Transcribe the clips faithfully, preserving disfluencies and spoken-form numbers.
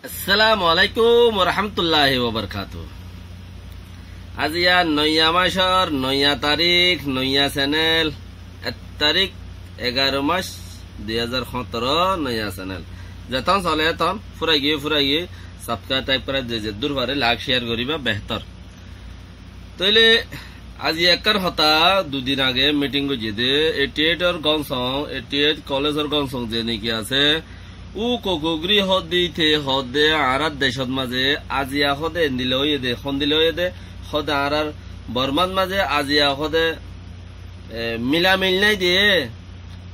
Assalamu alaikum warahmatulláhi wabarakátuhu. Aziya noiya macór noiya tarík, noiya senel, ek tarík, egaró mac, dui házar hóñtoro, noiya senel. Zetón sole etón, fúrai giyé, fúrai giyé, sabskraib taib gorá, ze zeddúr fare laik ciyar goríba, behétor. Tóile aijja ekkán hotá, dui din age miting goijjé dé, eighty eight or Gonsong, eighty eight kolejor Gonsong ze niki asé, u kokugri hoódde íte hoódde añárár decót mazé aijja hoóde endilla óiye dé, hondilla óiye dé, hoóde añárár Bormát mazé aijja hoóde, e, milamil nái dé,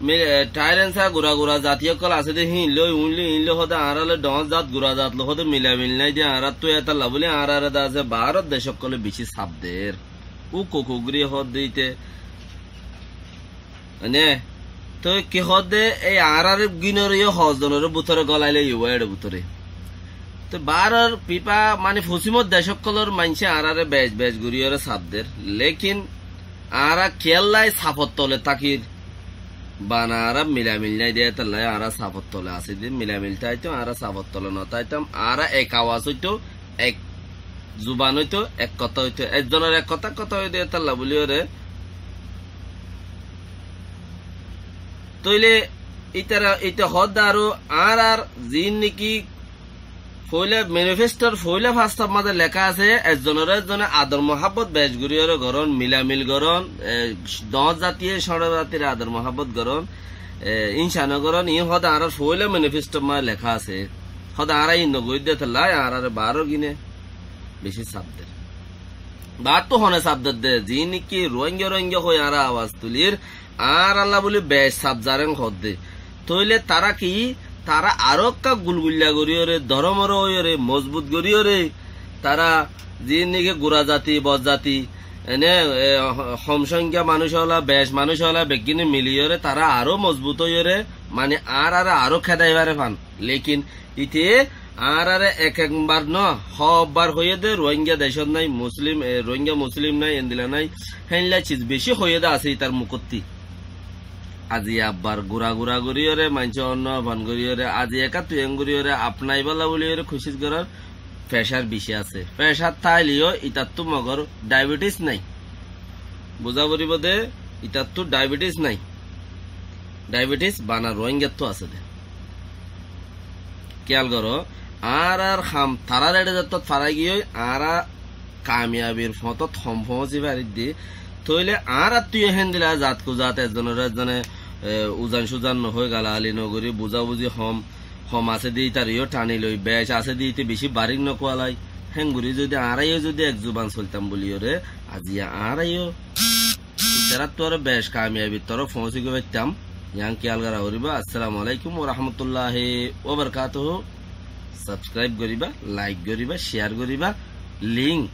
Mi-, e, thairensá gura gura zati ókkol asé dé, híin loi, uin loi, iín loi hoóde añára loi dhoóñr zat, gura zat loi hoóde milamil nái dé, añáráttu étalla bóli añáráre de asé baáror dec ókkole bicí saf der. Ú kokugri hoódde íte. Mane, toi ki hoódde, ei añáráre gínoré yó hoózzonoré bútore gólai loi yó éçe bútore. Te baáror pipa, mane, fosímor dec ókkolór maincé añáráre bec bec goríyoré saf der. Lékin añára kiyólla safot tole tákir, bana añára milamil nái dé, étalla añára safot tole así dé, milamil táitam, añára safot tole no táitam, añára ek awas óitou, ek zuban óitou, ek kotá óitou, ekzonor ek kotá, kotá óitou, étalla bóliyoré. Tóile ítara, íte hoódde aró añárár ziín niki foóila, manifestor foóila fastaf mazé leká asé, ekzonoré ekzone ador muhábbot bec goríyoré gorón, milamil gorón, e, dhoóñr zatiye cóñço zatiré ador muhábbot gorón, e, íñsa no gorón, iín hoóde añárár foóila manifestor mazé leká asé. Hoóde añára iín no gorídde étalla añáráre baáror gíne bicí saf der. Baárttu hone saf der dé, ziín niki Ruáingga Ruáingga hoi añára awas tulir, añárálla bóli bec saf zarén hoódde. Tóile tará ki, tará aró ekká gulguilla goríyoré, dóromoró óiyoré, mozbut goríyoré, tará ziín niki gura zati, bos zati, ene, e, ho-, hom songkya manúic óla, bec manúic óla, beggíne miliyoré tará aró mozbut óiyoré, mane añáráre aró kédai fare fán. Lékin íte añáráre ek ekbar no, hó bar hoiyé dé, Ruáingga decót nái, Muslim, e, Ruáingga Muslim nái, endilla nái, héinla ciz bicí hoiyé dé asé ítar mukótti. Aijja abbar gura gura goríyoré, maincé onno afan goríyoré, aijja ekáttu eén goríyoré, afnaibálla bóliyoré kucíc gorór, fecár bicí asé. Fecár táile yó ítattu mogor dhaibetis nái. Buzá foribó dé, ítattu dhaibetis nái. Dhaibetis bana Ruáinggattu asé dé. Kiyál goró, añárár ham tarár eçe zettót farai giyói, añára kamiyabir foñtót hom foóñsi fariddi. Tóile añáráttu yó héndilla zat ku zat, ekzonoré ekzone, e, uzan cúzan nohói, galagali nogorí, buzábuzi hom, hom asé dé ítaré yó thani loi, bec asé dé íte bicí barík nokuwalai. Héngorí zodi añára yó zodi ek zuban soiltam bóliyoré, aijja añára yó ítaráttu aró bec kamiyabir torof foóñsi goi faittam. Yián kiyál gorá foribó. Assalamu alaikum warahmatulláhi wabarakátuhu. Sabskraib goríba, laik goríba, ciyar goríba, link